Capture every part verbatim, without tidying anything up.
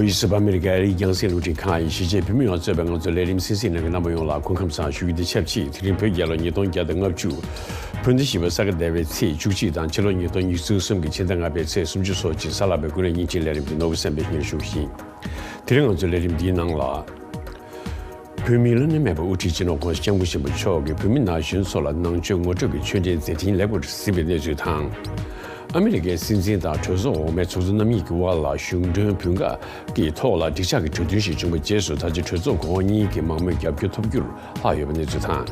ཨ་མེ་རི་ཀའི་རྒྱང་སྲིང་རླུང་འཕྲིན་ཁང་ཡི་གཞིས་བྱེས་བོད་མི་ཡོངས་གཙོས་པའི་ང་ཚོ་ལས་རིམ་གསན་གཟིགས་གནང་མཁན་རྣམ་པ་ཡོངས་ལ་སྐུ་ཁམས་བཟང་ཞུ་རྒྱུ་དང་ཆབས་ཅིག་དེ་རིང་བོད་རྒྱལ་ལོ་ཉིས་སྟོང་བརྒྱ་དང་ལྔ་བཅུ། བོད་ཟླ་བཞི་པ་ས་ག་ཟླ་བའི་ཚེས་བཅུ་གཅིག་དང་ཕྱི་ལོ་ཉིས་སྟོང་ཉི་ཤུ་རྩ་གསུམ་གྱི་ཕྱི་ཟླ་ལྔ་པའི་ཚེས་སུམ་ཅུ་སོ་གཅིག་གཟའ་ལྷག་པའི་དགུན་ལོའི་བརྙན་འཕྲིན་ལས་རིམ་གྱི་ནོར་བུ་བསམ་འཕེལ་སྙན་ཞུ་ཞིང་། དེ་རིང་ང་ཚོའི་ལས་རིམ་འདིའི་ནང་ལ། བོད་མིའི་བླ་ན་མེད་པའི་དབུ་ཁྲིད་སྤྱི་ནོར་༸གོང་ས་༸སྐྱབས་མགོན་ཆེན་པོ་མཆོག་གིས་བོད་མི་ན་གཞོན་ཚོ་ལ་ནང་ཆོས་ངོ་སྤྲོད་ཀྱི་ཆོས་འབྲེལ་མཛད་འཕྲིན་ལེགས་པར་ཟིན་པའི་གནས་ཚུལ་དང་། ཨ་མི་རི་ཀའི་སྲིད་འཛིན་དང་གྲོས་ཚོགས་འོག་མའི་ཚོགས་གཙོ་རྣམ་གཉིས་ཀྱི་དབར་ལ་གཞུང་མགྲོན་བོད་འགལ་གྱི་ཐོག་ལ་འགྲིག་འཇགས་ཀྱི་གྲོས་མཐུན་ཞིག་བྱུང་བའི་རྗེས་སུ་ད་ཆ་གྲོས་ཚོགས་གོང་འོག་གཉིས་ཀྱི་མང་མོས་རྒྱབ་སྐྱོར་ཐོབ་རྒྱུར་ལྷག་ཡོད་པའི་གནས་ཚུལ་དང་།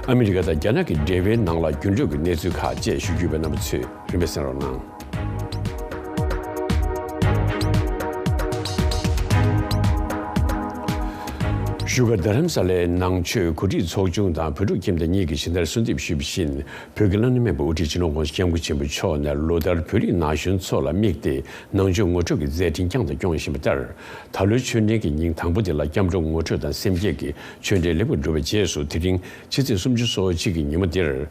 ཨ་མི་རི་ཀ་དང་རྒྱ་ནག་གི་འབྲེལ་བའི་ནང་ལ་འགྱུར་འགྲོས་ཀྱི་གནས་ཚུལ་ཁག་བཅས་ཞུ་རྒྱུ་ཡོད་པས་རྣམ་པ་ཚོས་རིམ་པས་གསན་རོགས་གནང་། བཞུགས་སྒར་རྡ་རམ་ས་ལའི་ནང་ཆོས་གོ་སྒྲིག་ཚོགས་ཆུང་དང་བོད་ཕྲུག་ཁྱིམ་སྡེ་གཉིས་ཀྱིས་ཇི་ལྟར་གསོལ་འདེབས་ཞུས་པ་བཞིན། བོད་ཀྱི་བླ་ན་མེད་པའི་དབུ་ཁྲིད་སྤྱི་ནོར་༸གོང་ས་༸སྐྱབས་མགོན་ཆེན་པོ་མཆོག་ནས་ལོ་ལྟར་བོད་རིགས་ན་གཞོན་ཚོ་ལ་དམིགས་ཏེ་ནང་ཆོས་ངོ་སྤྲོད་ཀྱི་མཛད་འཕྲིན་བསྐྱངས་དང་སྐྱོང་བཞིན་པ་ལྟར། ད་ལོའི་ཆོས་འབྲེལ་གྱི་ཉིན་དང་པོ་དེ་ལ་སྐྱབས་འགྲོ་ངོ་སྤྲོད་དང་སེམས་བསྐྱེད་ཀྱི་ཆོས་འབྲེལ་ལེགས་པར་གྲུབ་པའི་རྗེས་སུ་དེ་རིང་ཕྱི་ཚེས་སུམ་ཅུ་སོ་གཅིག་གི་ཉིན་མོ་འདིར།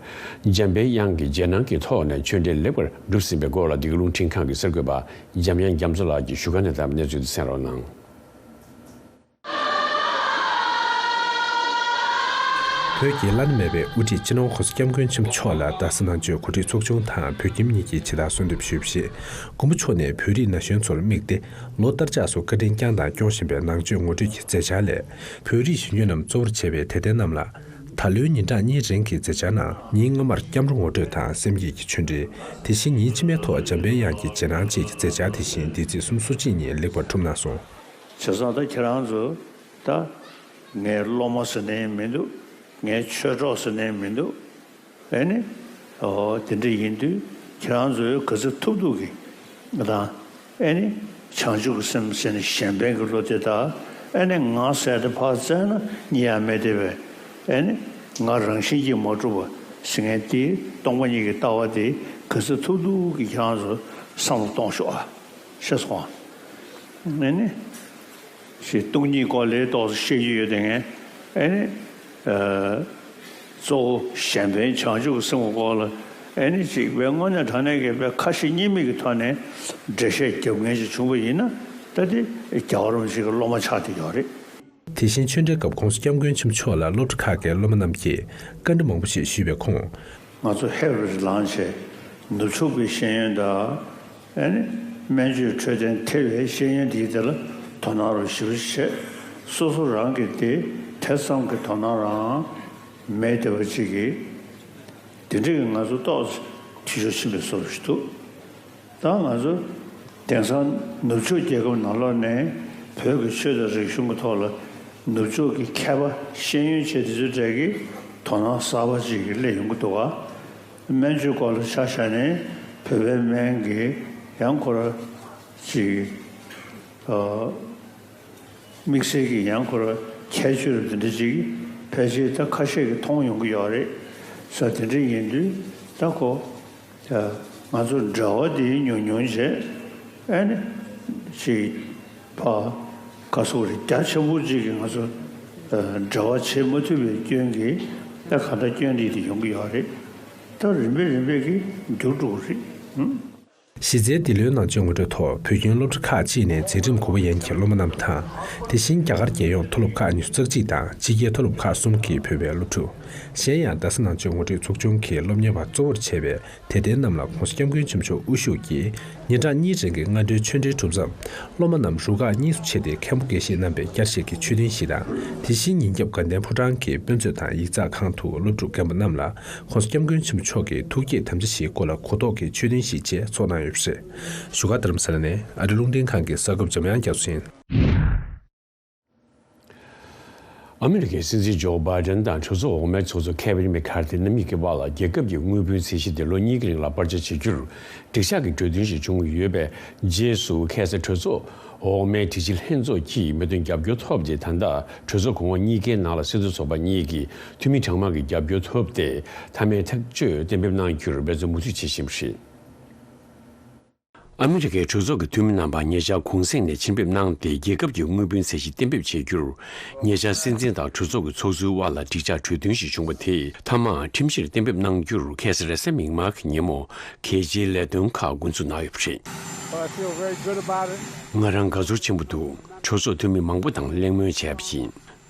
འཇམ་དཔལ་དབྱངས་ཀྱི་རྗེས་གནང་གི་ཐོག་ནས་ཆོས་འབྲེལ་ལེགས་པར་གྲུབ་ཟིན་པའི་སྐོར་ལ་འདི་ག་རླུང་འཕྲིན་ཁང་གི་གསར་འགོད་པ་འཇམ་དབྱངས་རྒྱ་མཚོ་ལགས་ཀྱིས་བཞུགས་སྒར་ནས་བཏང་བའི་གནས་ཚུལ་དེ་གསན་རོགས་གནང་། བོད་ཀྱི་བླ་ན་མེད་པའི་དབུ་ཁྲིད་སྤྱི་ནོར་༸གོང་ས་༸སྐྱབས་མགོན་ཆེན་པོ་མཆོག་ལ་རྡ་ས་ནང་ཆོས་གོ་སྒྲིག་ཚོགས་ཆུང་དང་བོད་ཁྱིམ་གཉིས་ཀྱིས་ཇི་ལྟར་གསོལ་འདེབས་ཞུས་པ་རེད། མགོན་པོ་མཆོག་ནས་བོད་རིགས་ན་གཞོན་ཚོར་དམིགས་ཏེ། ལོ་ལྟར་ཆགས་སུ་བཀའ་དྲིན་བསྐྱངས་དང་སྐྱོང་བཞིན་པའི་ནང་ཆོས་ངོ་སྤྲོད་ཀྱི་མཛད་འཆར་ལས། བོད་རིགས་གཞོན་སྐྱེས་རྣམས་གཙོ་བོར་བྱས་པའི་དད་ལྡན་རྣམས་ལ། ད་ལོའི་ཉིན་གྲངས་གཉིས་རིང་གི་མཛད་འཆར་ནང་ཉིན་སྔ་མར་སྐྱབས་འགྲོ་ངོ་སྤྲོད་དང་སེམས་བསྐྱེད་ཀྱི་ཆོས་འབྲེལ། དེ་བཞིན་ཉིན་ཕྱི་མའི་ཐོག་འཇམ་དཔལ་དབྱངས་ཀྱི་རྗེས་གནང་བཅས་ཀྱི་མཛད་འཆར་དེ་བཞིན་འདི་ཚེས་སུམ་ཅུ་སོ་གཅིག་ཉིན་ལེགས་པར་གྲུབ་གནང་སོང་། བྱས་ཙང་ད་ཁྱེད་རང་ཚོ་ད་ངའི་སློབ་མ་ཟེར་ནས་མི་འདུག་ངའི་ཆོས་གྲོགས་ཟེར་ནས་མི་འདུག་ཨེ་ནི། ཨོ་དེ་འདྲ་ཡིན་དུས་ཁྱེད་རང་ཚོས་ག་ཚོད་ཐུབ་ཐུབ་ཀྱིས་ང་དང་ཨེ་ནི། བྱང་ཆུབ་ཀྱི་སེམས་ཟེར་ནས་གཞན་ཕན་གྱི་བློ་དེ་དག་ཨེ་ནི་ང་ཟེར་ཏེ་ཕར་བཙལ་ན་རྙེད་ཡ་མེད་དེ་བས། ཨེ་ནི་ང་རང་བཞིན་གྱིས་མ་གྲུབ་པ་ཟེར་མཁན་དེ་སྟོང་པ་ཉིད་ཀྱི་ལྟ་བ་དེ་ག་ཚོད་ཐུབ་ཐུབ་ཀྱིས་ཁྱེད་རང་ཚོ་བསམ་བློ་གཏོང་ཤོག་ཨ། ཤེས་སོང་ཨ། ཨེ་ནི། ཞེས་སྟོང་ཉིད་སྐོར་ལས་ཏོག་ཙམ་བཤད་རྒྱུ་ཡོད་དེ་ངས་ཨེ་ནི། གཙོ་བོ་གཞན་ཕན་བྱང་ཆུབ་ཀྱི་སེམས་ཀྱི་སྐོར་ལ་ཨེ་ནི་ཅིག་བས་དངོས་གནས་དྲང་གནས་ཀྱི་བས་ཁ་ཞེ་གཉིས་མེད་ཀྱི་ཐོག་ནས་འགྲེལ་བཤད་རྒྱབ་མཁན་ཞིག་བྱུང་བ་ཡིན་ན་ད་དེ་རྒྱལ་བ་རིན་པོ་ཆེ་གི་སློབ་མ་ཆགས་བསྡད་ཡོད་རེད། དེ་བཞིན་ཆོས་འབྲེལ་སྐབས་༸གོང་ས་༸སྐྱབས་མགོན་ཆེན་པོ་མཆོག་ལ་སློབ་གྲྭ་ཁག་གི་སློབ་མ་རྣམས་ཀྱིས་བཀའ་འདྲི་མང་པོ་ཞིག་ཞུས་པའི་ཁོངས། ང་ཚོ་ཧེ་བར་ལངས་བྱས་ནུབ་ཕྱོགས་པའི་ཤེས་ཡོན་དང་། ཨེ་ནི། སྨན་བཅོས་འཕྲོད་བསྟེན་ཐེ་བའི་ཤེས་ཡོན་འདིའི་ཐད་ལ་དོ་སྣང་རུ་ཞེ་པོ་བྱས། སོ་སོ་རང་གིས་དེ་དེ་ཙམ་གྱི་དོ་སྣང་རང་མེད་བསྡད་པ་ཅིག་གིས། དེ་འདྲ་གི་ང་ཚོ་ཏོག་ཙམ་འཐུས་ཤོར་ཕྱིན་པའི་བཟོ་འདྲ་ཞིག་འདུག་ད་ང་ཚོ་དེང་སང་ནུབ་ཕྱོགས་རྒྱལ་ཁབ་ནང་ལོགས་ནས་བོད་ཀྱི་ཆོས་དང་རིག་གཞུང་གི་ཐོག་ལ་ནུབ་ཕྱོགས་ཀྱི་མཁས་པ་ཤེས་ཡོན་ཅན་དེ་ཚོའི་གྲས་ཀྱིས་དོ་སྣང་གསར་པ་ཅིག་གིས་སླེབས་ཡོང་གི་འདུག་ག་སྨན་བཅོས་སྐོར་ལ་ཆ་བཞག་ནས་བོད་པའི་སྨན་གྱི་ཡང་ཁོ་ར་ཅིག་ཨ། དམིགས་བསལ་གྱི་ཡང་ཁོ་ར་ཁྱད་ཆོས་རབ་དེ་འདྲ་ཅིག་ཕལ་ཆེར་ད་ཁ་ཤས་ཀྱིས་མཐོང་ཡོང་གི་ཡོད་རེད། ས་དེ་འདྲ་ཡིན་དུས་ད་ཁོ་ང་ཚོ་འབྲེལ་བ་དེ་ཉུང་ཉུང་བྱས་ཨེ་ནི་ཅིག་ཕ་ག་སོག་རེད་རྒྱ་ཆེན་པོ་ཅིག་གིས་ང་ཚོ་འབྲེལ་བ་བྱེད་མ་ཐུབ་པའི་སྐྱོན་གྱིས་ད་ག་འདྲ་སྐྱོན་འདི་དེ་ཡོང་གི་ཡོད་རེད། ད་རིམ་པས་རིམ་པས་ཀྱིས་འགྱུར་འགྲོ་གི་རེད། གཞི་རྩའི་འདི་ལོའི་ནང་ཆོས་ངོ་སྤྲོད་ཐོག་བོད་ཁྱིམ་སློབ་གྲྭ་ཁག་ཅིག་ནས་འཛིན་རིམ་དགུ་པ་ཡན་གྱི་སློབ་མ་རྣམས་དང་། དེ་བཞིན་རྒྱ་གར་རྒྱལ་ཡོངས་མཐོ་སློབ་ཁག་ཉི་ཤུ་རྩ་གཅིག་དང་ཕྱི་རྒྱལ་མཐོ་སློབ་ཁག་གསུམ་གྱི་བོད་པའི་སློབ་ཕྲུག་གཞན་ཡང་རྡ་ས་ནང་ཆོས་ངོ་སྤྲོད་ཚོགས་ཆུང་གི་སློབ་གཉེར་བ་གཙོ་བོར་བྱས་པའི་དད་ལྡན་རྣམས་ལ་༸གོང་ས་༸སྐྱབས་མགོན་ཆེན་པོ་མཆོག་དབུ་བཞུགས་ཀྱིས་ཉིན་གྲངས་གཉིས་རིང་གི་སྔ་དྲོའི་ཆོས་འབྲེལ་གྲུབ་མཚམས། སློབ་མ་རྣམས་རུ་ཁག་གཉིས་སུ་ཕྱེ་སྟེ་མཁན་པོ་དགེ་བཤེས་རྣམ་པས་བསྐྱར་བཤད་ཀྱི་ཆོས་ཐུན་ཞིག་དང་། དེ་བཞིན་ཉིན་རྒྱབ་དགའ་ལྡན་ཕོ་བྲང་གི་དཔེ་མཛོད་དང་ཡིག་ཚགས་ཁང་དུ་སློབ་ཕྲུག་རྒན་པ་རྣམས་ལ། ༸གོང་ས་༸སྐྱབས་མགོན་ཆེན་པོ་མཆོག་གི་ཐུགས་བསྐྱེད་དམ་བཅའ་བཞིའི་སྐོར་ལ་གོ་རྟོགས་ཀྱི་ཆོས་ཐུན་ཞིག་བཅས་ཚོགས་གནང་ཡོད་པ་རེད། བཞུགས་སྒར་རྡ་རམ་ས་ལ་ནས་ཨ་རི་རླུང་འཕྲིན་ཁང་གི་གསར་འགོད་པ་འཇམ་དབྱངས་རྒྱ་མཚོ་ཡིན། ཨ་མི་རི་ཀའི་སྲིད་འཛིན་ཇོ་བྷའི་ཌེན་དང་གྲོས་ཚོགས་འོག་མའི་ཚོགས་གཙོ་ཁེ་ཝིན་མེ་ཁར་ཐི་རྣམ་གཉིས་ཀྱི་དབར་ལ་རྒྱལ་ཁབ་ཀྱི་དངུལ་བུན་ཚད་གཞི་དེ་ལོ་གཉིས་ཀྱི་རིང་ལ་སྤར་ཆ་བྱེད་རྒྱུར་འགྲིག་འཇགས་ཀྱི་གྲོས་མཐུན་ཞིག་བྱུང་ཡོད་པའི་རྗེས་སུ། ཁ་སང་གྲོས་ཚོགས་འོག་མའི་སྒྲིག་གཞི་ལྷན་ཚོགས་ཀྱིས་མོས་མཐུན་རྒྱབ་སྐྱོར་ཐོབ་སྟེ། ད་ལྟ་གྲོས་ཚོགས་གོང་འོག་གཉིས་ཀའི་ནང་ལ་སྲིད་དོན་ཚོགས་པ་གཉིས་ཀྱི་འཐུས་མི་གྲངས་མང་གི་རྒྱབ་སྐྱོར་ཐོབ་སྟེ། མཐའ་མའི་ཐག་གཅོད་གཏན་འབེབས་གནང་རྒྱུར་འབད་བརྩོན་མུ་མཐུད་བྱེད་བཞིན་པ་རེད། ཨ་མི་རི་ཀའི་གྲོས་ཚོགས་ཀྱི་འཐུས་མི་རྣམ་པ་ཉེ་ཆར་གུང་སེང་ནས་ཕྱིར་འབེབས་གནང་སྟེ། རྒྱལ་ཁབ་ཀྱི་དངུལ་བུན་ཚད་གཞི་གཏན་འབེབས་བྱེད་རྒྱུར། ཉེ་ཆར་སྲིད་འཛིན་དང་གྲོས་ཚོགས་ཀྱི་ཚོགས་གཙོའི་དབར་ལ་འགྲིག་འཇགས་གྲོས་མཐུན་ཞིག་བྱུང་བ་དེས་མཐའ་མར་ཁྲིམས་གཞིར་གཏན་འབེབས་གནང་རྒྱུར། ཁ་སང་རེས་གཟའ་མིག་དམར་གྱི་ཉིན་མོ་གལ་ཆེའི་ལས་དོན་ཁག་འགོ་འཛུགས་གནང་ཡོད་པ་རེད། But I feel very good about it. ང་རང་དགའ་ཚོར་ཆེན་པོ་འདུག་གྲོས་ཚོགས་འཐུས་མི་མང་པོ་དང་གླེང་མོལ་བྱས་པ་ཡིན།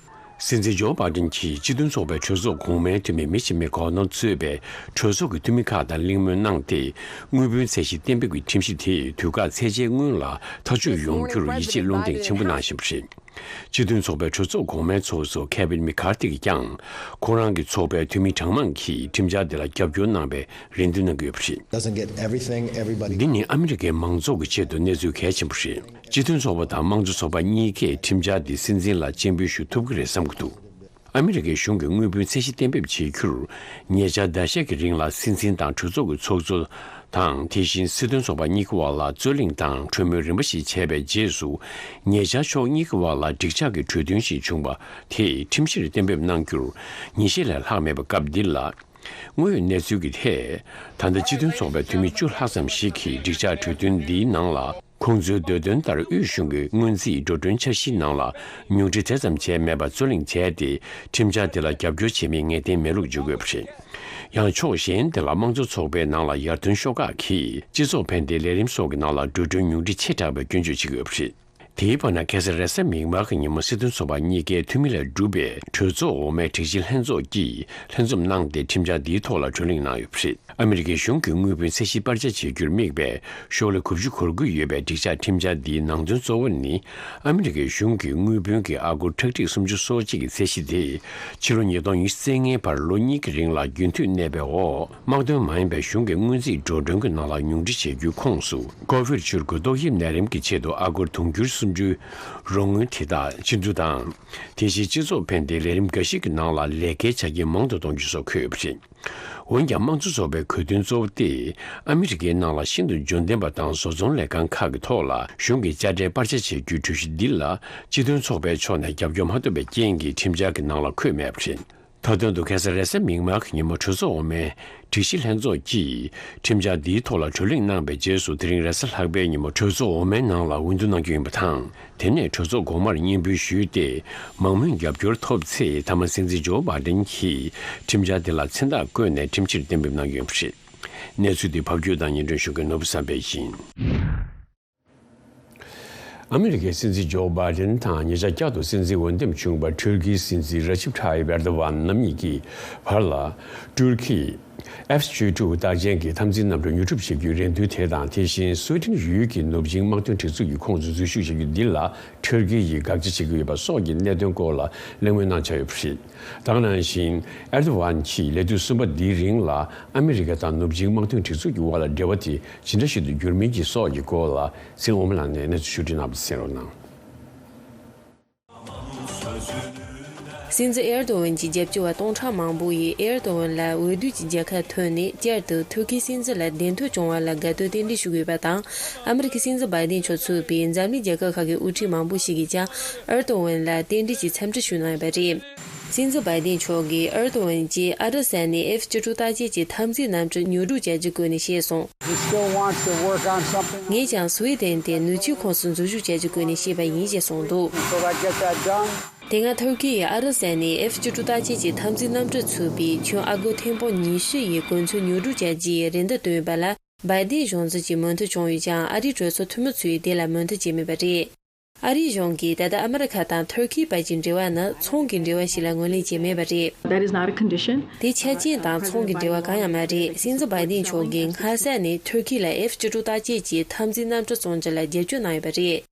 སྲིད་འཛིན་ཇོ་བྷའི་ཏིན་གྱིས་སྤྱི་མཐུན་ཚོགས་པའི་གྲོས་ཚོགས་གོང་མའི་འཐུས་མི་མི་ཆི་མེག་གོ་ནལ་གཙོས་པའི་གྲོས་ཚོགས་ཀྱི་འཐུས་མི་ཁག་དང་གླེང་མོལ་གནང་སྟེ། དངུལ་བུན་ཚད་གཞི་གཏན་འབེབས་ཀྱི་ཁྲིམས་གཞི་དེ་དུས་བཀག་ཚད་འཇལ་སྔོན་ལ་ཐག་གཅོད་ཡོང་རྒྱུར་ཡིད་ཆེས་བློ་གདེང་ཆེན་པོ་གནང་བཞིན་པ་རེད། སྤྱི་མཐུན་ཚོགས་པའི་གྲོས་ཚོགས་གོང་མའི་ཚོགས་གཙོ་ཁེ་ཝིན་མེ་ཁར་ཐི་གིས་ཀྱང་། ཁོང་རང་གི་ཚོགས་པའི་འཐུས་མི་གྲངས་མང་གིས་ཁྲིམས་འཆར་དེ་ལ་རྒྱབ་སྐྱོར་གནང་བའི་རེ་འདུན་གནང་གི་ཡོད་པ་རེད། Doesn't get everything everybody འདི་ནི་ཨ་མི་རི་ཀའི་མང་ཚོགས་ཀྱི་ཆེད་དུ་གནས་ཚུལ་གལ་ཆེན་པོ་རེད། སྤྱི་མཐུན་ཚོགས་པ་དང་དམངས་གཙོ་ཚོགས་པ་གཉིས་ཀས་ཁྲིམས་འཆར་འདི་སྲིད་འཛིན་ལ་སྤྱན་འབུལ་ཞུ་ཐུབ་ཀྱི་རེད་བསམ་གྱི་འདུག་ཨ་མི་རི་ཀའི་གཞུང་གིས་དངུལ་བུན་ཚད་གཞི་གཏན་འབེབས་བྱེད་རྒྱུར། ཉེ་ཆར་ཟླ་ཤས་ཀྱི་རིང་ལ་སྲིད་འཛིན་དང་གྲོས་ཚོགས་ཀྱི་ཚོགས་གཙོ་དང་། དེ་བཞིན་སྲིད་དོན་ཚོགས་པ་གཉིས་ཀྱི་དབར་ལ་རྩོད་གླེང་དང་གྲོས་མོལ་རིམ་པ་ཞིག་བྱས་པའི་རྗེས་སུ། ཉེ་ཆར་ཕྱོགས་གཉིས་ཀྱི་དབར་ལ་འགྲིག་འཇགས་ཀྱི་གྲོས་མཐུན་ཞིག་བྱུང་བ་དེས་ཁྲིམས་གཞིར་གཏན་འབེབས་གནང་རྒྱུར་ཉིན་ཤས་ལས་ལྷག་མེད་པའི་སྐབས་འདི་ལ། དངོས་ཡོད་གནས་ཚུལ་གྱི་ཐད། ད་ལྟ་སྤྱི་མཐུན་ཚོགས་པའི་འཐུས་མི་བཅུ་ལྷག་ཙམ་ཞིག་གིས་འགྲིག་འཇགས་གྲོས་མཐུན་འདིའི་ནང་ལ། ཁོང་ཚོའི་འདོད་དོན་ལྟར་དབུས་གཞུང་གི་སྔོན་རྩིས་འགྲོ་གྲོན་འཆར་གཞིའི་ནང་ལ་ཉུང་འཕྲི་དེ་ཙམ་བྱས་མེད་པར་རྩོད་གླེང་བྱས་ཏེ། ཁྲིམས་འཆར་དེ་ལ་རྒྱབ་སྐྱོར་བྱེད་མིན་ངེས་གཏན་མེད་ལུགས་བརྗོད་དགོས་པ་རེད། ཡང་ཕྱོགས་གཞན་དེ་ལ་དམངས་གཙོ་ཚོགས་པའི་ནང་ལ་ཡར་ཐོན་ཤོག་ཁག་གིས་སྤྱི་ཚོགས་ཕན་བདེའི་ལས་རིམ་སོགས་ཀྱི་ནང་ལ་འགྲོ་གྲོན་ཉུང་འཕྲི་ཆེ་དྲགས་པའི་སྐྱོན་བརྗོད་བྱེད་ཀྱི་ཡོད་པ་རེད། དེའི་བར་ན། ཁ་སང་རེས་གཟའ་མིག་དམར་གྱི་ཉིན་མོ་སྲིད་དོན་ཚོགས་པ་གཉིས་ཀའི་འཐུས་མི་ལས་གྲུབ་པའི་གྲོས་ཚོགས་འོག་མའི་སྒྲིག་གཞི་ལྷན་ཚོགས་ཀྱིས་ལྷན་འཛོམས་གནང་སྟེ། ཁྲིམས་འཆར་འདིའི་ཐོག་ལ་བགྲོ་གླེང་གནང་ཡོད་པ་རེད། ཨ་མི་རི་ཀའི་གཞུང་གིས་དངུལ་བུན་ཚད་གཞི་སྤར་ཆ་བྱེད་རྒྱུར་དམིགས་པའི་ཤོག་ལྷེ་དགུ་བཅུ་གོ་དགུ་ཡོད་པའི་འགྲིག་འཇགས་ཁྲིམས་འཆར་འདིའི་ནང་དོན་གཙོ་བོ་ནི། ཨ་མི་རི་ཀའི་གཞུང་གིས་དངུལ་བུན་གྱི་ཨ་སྒོར་ཁྲག་ཁྲིག་སུམ་ཅུ་སོ་གཅིག་གི་ཚད་གཞི་དེ། ཕྱི་ལོ་ཉིས་སྟོང་ཉི་ཤུ་རྩ་ལྔའི་བར་ལོ་གཉིས་ཀྱི་རིང་ལ་རྒྱུན་མཐུད་གནས་པའི་འོག་དམག་དོན་མ་ཡིན་པའི་གཞུང་གི་སྔོན་རྩིས་འགྲོ་གྲོན་གྱི་ནང་ལ་ཉུང་འཕྲི་བྱེད་རྒྱུའི་ཁོངས་སུ། ཀོ་བིཌ་བཅུ་དགུ་ཏོག་དབྱིབས་ནད་རིམས་ཀྱི་ཆེད་དུ་ཨ་སྒོར་དུང་ཕྱུར་སུམ་ཅུའི་རོགས་དངུལ་དེ་དག་སྤྱི་འཐུས་དང་། དེ་བཞིན་སྤྱི་ཚོགས་ཕན་བདེའི་ལས་རིམ་འགའ་ཞིག་གི་ནང་ལ་ལས་ཀའི་ཆ་རྐྱེན་མང་དུ་གཏོང་རྒྱུ་སོགས་འཁོད་ཡོད་པ་རེད། འོན་ཀྱང་། དམངས་གཙོ་ཚོགས་པའི་གོ་དོན་གཙོ་བོ་སྟེ། ཨ་མི་རི་ཀའི་ནང་ལ་ཤིན་ཏུ་འབྱོར་ལྡན་པ་དང་བཟོ་ཚོང་ལས་ཁང་ཁག་གི་ཐོག་ལ་གཞུང་གི་དཔྱ་ཁྲལ་སྤར་ཆ་བྱེད་རྒྱུའི་གྲོས་གཞི་འདི་ལ། སྤྱི་མཐུན་ཚོགས་པའི་ཕྱོགས་ནས་རྒྱབ་སྐྱོར་མ་ཐོབ་པའི་རྐྱེན་གྱིས། ཁྲིམས་འཆར་གྱི་ནང་ལ་འཁོད་མེད་པ་རེད། མཐའ་དོན་དུ། ཁ་སང་རེས་གཟའ་མིག་དམར་གྱི་ཉིན་མོ་གྲོས་ཚོགས་འོག་མའི་སྒྲིག་གཞི་ལྷན་ཚོགས་ཀྱིས་ཁྲིམས་འཆར་འདིའི་ཐོག་ལ་བགྲོ་གླེང་གནང་བའི་རྗེས་སུ། དེ་རིང་རེས་གཟའ་ལྷག་པའི་ཉིན་མོ་གྲོས་ཚོགས་འོག་མའི་ནང་ལ་འོས་བསྡུ་གནང་རྒྱུ་ཡིན་པ་དང་། དེ་ནས་གྲོས་ཚོགས་གོང་མར་སྙན་འབུལ་ཞུས་ཏེ། མང་མོས་རྒྱབ་སྐྱོར་ཐོབ་ཚེ། མཐའ་མ་སྲིད་འཛིན་ཇོ་བྷའི་ཏིན་གྱིས་ཁྲིམས་འཆར་དེ་ལ་མཚན་རྟགས་བཀོད་ནས་ཁྲིམས་ཕྱིར་གཏན་འབེབས་གནང་རྒྱུ་ཡིན་པ་རེད། གནས་ཚུལ་འདི་ཕབ་སྒྱུར་དང་སྙན་སྒྲོན་ཞུ་མཁན་ནོར་བུ་བསམ་འཕེལ་ཡིན། ཨ་མི་རི་ཀའི་སྲིད་འཛིན་ཇོ་བྷའི་ཏིན་དང་ཉེ་ཆར་བསྐྱར་དུ་སྲིད་འཛིན་འོས་འདེམས་བྱུང་བའི་ཐུར་ཁེའི་སྲིད་འཛིན་ར་ཇིབ་ཐ་ཡིབ་ཨེར་དོ་ཝན་རྣམ་གཉིས་ཀྱི་བར་ལ། ཐུར་ཁེས་ཨེཕ་བཅུ་དྲུག་རྟགས་ཅན་གྱི་འཐབ་འཛིང་གནམ་གྲུ་ཉོ་སྒྲུབ་བྱེད་རྒྱུའི་རེ་འདུན་དེ་དང་། དེ་བཞིན་སུའེ་ཏེན་ཡུལ་གྱི་ནུབ་ཆིངས་དམག་དོན་སྒྲིག་འཛུགས་ཀྱི་ཁོངས་སུ་འཛུལ་ཞུགས་བྱ་རྒྱུ་འདི་ལ་ཐུར་ཁེ་ཡིས་དགག་བྱ་བྱེད་ཀྱི་ཡོད་པ་སོགས་ཀྱི་གནད་དོན་སྐོར་ལ་གླེང་མོལ་གནང་འཆར་ཡོད་པ་རེད། ད་ག་ནང་བཞིན། ཨེར་དོ་ཝན་གྱིས་ལས་དུས་གསུམ་པ་འདིའི་རིང་ལ་ཨ་མི་རི་ཀ་དང་ནུབ་ཆིངས་དམག་དོན་སྒྲིག་འཛུགས་ཀྱི་དབར་ལ་འབྲེལ་བ་དེ་ཇི་འདྲ་ཞིག་ཏུ་འགྱུར་མིན་གྱི་སོགས་ཀྱི་སྐོར་ལ། ཚེ་དབང་མོ་ལགས་ནས་གནས་ཚུལ་ཞུ་སྒྲིག་གནང་བ་གསན་རོགས་གནང་། སྲིད་འཛིན་ཨེར་དོ་ཝན་གྱི་རྒྱབ་སྐྱོར་བ་སྟོང་ཕྲག་མང་པོ་ཡིས་ཨེར་དོ་ཝན་ལ་འོས་བསྡུ་གྱི་རྒྱལ་ཁ་ཐོན་ནས། བསྐྱར་དུ་ཐུར་ཁེའི་སྲིད་འཛིན་ལ་གདན་ཐོབ་བྱུང་བ་ལ་དགའ་སྟོན་རྟེན་འབྲེལ་ཞུ་དགོས་པ་དང་། ཨ་མི་རི་ཀའི་སྲིད་འཛིན་བྷའི་ཏིན་མཆོག་གཙོས་པའི་འཛམ་གླིང་རྒྱལ་ཁབ་ཁག་གི་དབུ་ཁྲིད་མང་པོ་ཞིག་གིས་ཀྱང་ཨེར་དོ་ཝན་ལ་རྟེན་འབྲེལ་གྱི་འཚམས་འདྲི་ཞུ་གནང་ཡོད་པ་རེད། སྲིད་འཛིན་བྷའི་ཏིན་མཆོག་གིས་ཨེར་དོ་ཝན་གྱིས་ཨ་རི་ས་ནས་ཨེཕ་བཅུ་དྲུག་རྟགས་ཅན་གྱི་འཐབ་འཛིང་གནམ་གྲུ་ཉོ་སྒྲུབ་བྱ་རྒྱུ་སྐོར་ནས་བཤད་སོང་། He still wants to work on something. ངས་ཀྱང་སུའེ་ཏེན་དེ་ནུབ་ཆིངས་ཁོངས་སུ་འཛུལ་ཞུགས་བྱ་རྒྱུ་སྐོར་ནས་བཤད་པ་ཡིན་ཞེས་གསུངས་འདུག Until I get that done. དེ་སྔ་ཐུར་ཁེ་ཡིས་ཨ་རི་ས་ནས་ཨེཕ་བཅུ་དྲུག་རྟགས་ཅན་གྱི་འཐབ་འཛིང་གནམ་གྲུ་ཚུད་པའི་ཁྱོན་ཨ་སྒོར་ཐེར་འབུམ་ཉི་ཤུ་ཡི་གོ་མཚོན་ཉོ་སྒྲུབ་བྱ་རྒྱུའི་རེ་འདུན་བཏོན་ཡོད་པ་ལ། བྷའི་ཏིན་གཞུང་འཛིན་གྱིས་མོས་མཐུན་བྱུང་ཡོད་ཀྱང་། ཨ་རིའི་གྲོས་ཚོགས་འཐུས་མི་ཚོས་དེ་ལ་མོས་མཐུན་བྱས་མེད་པ་རེད། ཨ་རིའི་གཞུང་གིས་ད་ལྟ་ཨ་མི་རི་ཁ་དང་ཐུར་ཁེའི་བར་གྱི་འབྲེལ་བ་ནི་ཚོང་གི་འབྲེལ་བ་ཞིག་ལ་ངོས་ལེན་བྱས་མེད་པ་རེད། That is not a condition. དེ་ཆ་རྐྱེན་དང་ཚོང་གི་འབྲེལ་བ་གང་ཡང་མ་རེད། སྲིད་འཛིན་བྷའི་ཏིན་མཆོག་གིས་སྔ་ས་ནས་ཐུར་ཁེ་ལ་ཨེཕ་བཅུ་དྲུག་རྟགས་ཅན་གྱི་འཐབ་འཛིང་གནམ་གྲུ་བཙོང་རྒྱུ་ལ་རྒྱབ་སྐྱོར་གནང་ཡོད་པ་རེད།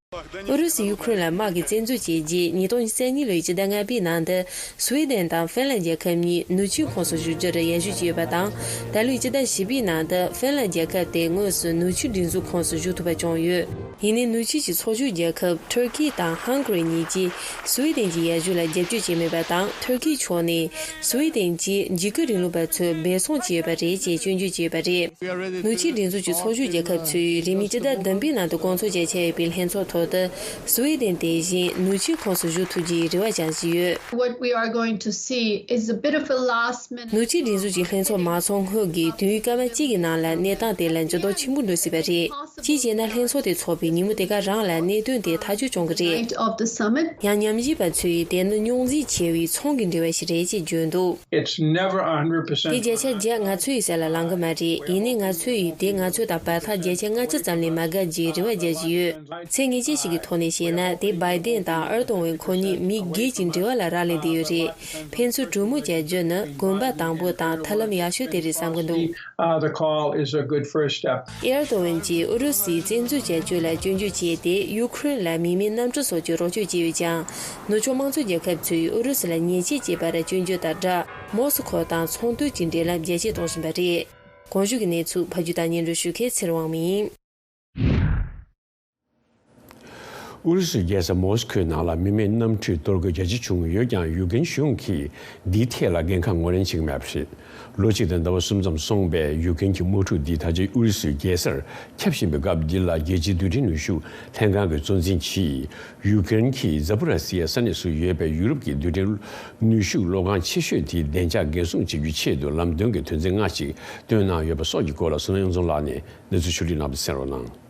ཨུ་རུ་སུས་ཡུ་ཁུ་རེན་ལ་དམག་གི་བཙན་འཛུལ་བྱས་རྗེས། ཉིས་སྟོང་ཉེར་གཉིས་ལོའི་སྤྱི་ཟླ་ལྔ་པའི་ནང་དུ། སུའེ་ཏེན་དང་ཧྥིན་ལན་རྒྱལ་ཁབ་གཉིས་ནུབ་ཆིངས་ཁོངས་སུ་ཞུགས་རྒྱུར་ཡར་ཞུ་བྱས་ཡོད་པ་དང་། ད་ལོའི་སྤྱི་ཟླ་བཞི་པའི་ནང་དུ་ཧྥིན་ལན་རྒྱལ་ཁབ་དེ་དངོས་སུ་ནུབ་ཆིངས་སྒྲིག་འཛུགས་ཁོངས་སུ་ཞུགས་ཐུབ་པ་བྱུང་ཡོད། ཡིན་ནའི་ནུབ་ཆིངས་ཀྱི་ཚོགས་ཞུགས་རྒྱལ་ཁབ་ཐུར་ཁེ་དང་ཧང་གོ་རི་གཉིས་ཀྱིས་སུའེ་ཏེན་གྱི་ཡར་ཞུ་ལ་རྒྱབ་སྐྱོར་བྱས་མེད་པ་དང་། ཐུར་ཁེའི་ཕྱོགས་ནས་སུའེ་ཏེན་གྱིས་འཇིགས་སྐུལ་རིང་ལུགས་པ་ཚོར་སྦས་གསང་བྱས་ཡོད་པ་རེད་ཅེས་སྐྱོན་བརྗོད་བྱས་ཡོད་པ་རེད། ནུབ་ཆིངས་སྒྲིག་འཛུགས་ཀྱི་ཚོགས་ཞུགས་རྒྱལ་ཁབ་ཚོས་རིང་མིན་སྤྱི་ཟླ་བདུན་པའི་ནང་དུ་སྐོང་ཚོགས་བྱས་ཆོག་ཡོད་པའི་ལྷན་ཚོགས་ཐོག་ཏེ། སུའེ་ཏེན་དེ་བཞིན་ནུབ་ཕྱོགས་ཁོངས་སུ་བཞུགས་ཐུབ་རྒྱུའི་རེ་བ་བཅངས་བཞིན་ཡོད། What we are going to see is a bit of a last minute. ནུབ་ཕྱོགས་སྒྲིག་འཛུགས་ཀྱི་ལྷན་ཚོགས་མ་ཚོགས་སྔོན་གྱི་དུས་ཡུན་སྐར་མ་གཅིག་གི་ནང་ལ་གནས་སྟངས་དེ་ལ་འགྱུར་ལྡོག་ཆེན་པོ་འགྲོ་སྲིད་པ་རེད། གཅིག་བྱས་ན་ལྷན་ཚོགས་དེ་ཚོགས་པའི་ཉིན་མོ་དེ་ག་རང་ལ་གནད་དོན་དེ་ཐག་གཅོད་བྱུང་གི་རེད། Night of the summit. ཡང་ཉམས་ཞིབ་པ་ཚོས་དེ་ནི་རྙོག་འཛིང་ཆེ་བའི་ཚོང་གི་འབྲེལ་བ་ཞིག་རེད་ཅེས་བརྗོད་འདུག། It's never a hundred percent. དེ་བརྒྱ་ཆ་བརྒྱ་ང་ཚོ་ཡི་སེམས་ལ་ལངས་ཀྱི་མ་རེད། ཡིན་ནའི་ང་ཚོ་ཡིས་དེ་ང་ཚོ་དང་བར་ཐག་བརྒྱ་ཆ་ལྔ་བཅུ་ཙམ་ལས་མ་བརྒལ་རྒྱུའི་རེ་བ་རྒྱག་བཞིན་ཡོད། ཚད་ངེས་ཅན་ཞིག་གི་ཐོག་ནས་བཤད་ན། དེ་བྷའི་ཏིན་དང་ཨར་ཏོ་ཝན་ཁོ་གཉིས་མི་སྒེར་གྱི་འབྲེལ་བ་ལ་རག་ལས་བསྡད་ཡོད་རེད། ཕན་ཚུན་གྲོས་མོལ་བྱ་རྒྱུ་ནི་གོམ་པ་དང་པོ་དང་ཐབས་ལམ་ཡག་ཤོས་དེ་རེད་བསམ་གྱི་འདུག། Uh, the call is a good first step. ཨར་ཏོ་ཝན་གྱིས་ཨུ་རུ་སུའི་བཙན་འཛུལ་བྱ་སྤྱོད་ལ་སྐྱོན་བརྗོད་བྱས་ཏེ། ཡུ་ཁུ་རེན་ལ་མི་མེད་གནམ་གྲུ་སོགས་ཀྱི་རོགས་སྐྱོར་བྱས་ཡོད་ཀྱང་། ནུབ་ཕྱོགས་དམངས་གཙོ་རྒྱལ་ཁབ་ཚོས་ཨུ་རུ་སུ་ལ་ཉེས་ཆད་བཅད་པར་སྐྱོན་བརྗོད་དང་སྦྲགས། མོ་སི་ཁོ་དང་ཚོང་དོན་གྱི་འབྲེལ་ལམ་རྒྱ་སྐྱེད་གཏོང་བཞིན་པ་རེད། གོང་ཞུས་ཀྱི་གནས་ཚུལ་ཕབ་སྒྱུར་དང་སྙན་སྒྲོན་ཞུ་མཁན་ཚེ་རིང་དབང་མོ་ཡིན། ཨུ་རུ་སུའི་རྒྱལ་ས་མོ་སི་ཁོའི་ནང་ལ་མི་མེད་གནམ་གྲུའི་གཏོར་རྒོལ་རྒྱ་ཆེ་བྱུང་ཡོད་ཀྱང་། ཡུ་ཀེན་གཞུང་གིས་འདིའི་ཐད་ལ་འགན་ཁག་ངོས་ལེན་བྱེད་ཀྱི་མེད་པ་རེད། ལོ་གཅིག་དང་ཟླ་བ་གསུམ་ཙམ་སོང་བའི་ཡུ་ཀེན་གྱི་དམག་འཁྲུག་འདི་ད་ཆ་ཨུ་རུ་སུའི་རྒྱལ་སར་ཁྱབ་བཞིན་པའི་སྐབས་འདི་ལ། རྒྱལ་སྤྱིའི་རྡུལ་ཕྲན་ནུས་ཤུགས་ལྷན་ཁང་གིས་གཙོ་འཛིན་གྱིས། ཡུ་ཀེ་རེན་གྱི་ཛ་པོ་ར་སི་ཡ་ས་གནས་སུ་ཡོད་པའི་ཡུ་རོབ་ཀྱི་རྡུལ་ཕྲན་ནུས་ཤུགས་གློག་ཁང་ཆེ་ཤོས་དེའི་བདེ་འཇགས་འགན་སྲུང་བྱེད་རྒྱུའི་ཆེད་དུ་ལམ་སྟོན་གྱི་དོན་ཚན་ལྔ་ཞིག་བཏོན་གནང་ཡོད་པ་སོགས་ཀྱི་སྐོར་ལ། བསོད་ནམས་དབྱངས་འཛོམས་ལགས་ནས་གནས་ཚུལ་ཕྱོགས་སྒྲིག་གནང་བ་དེ་གསན་རོགས་གནང་།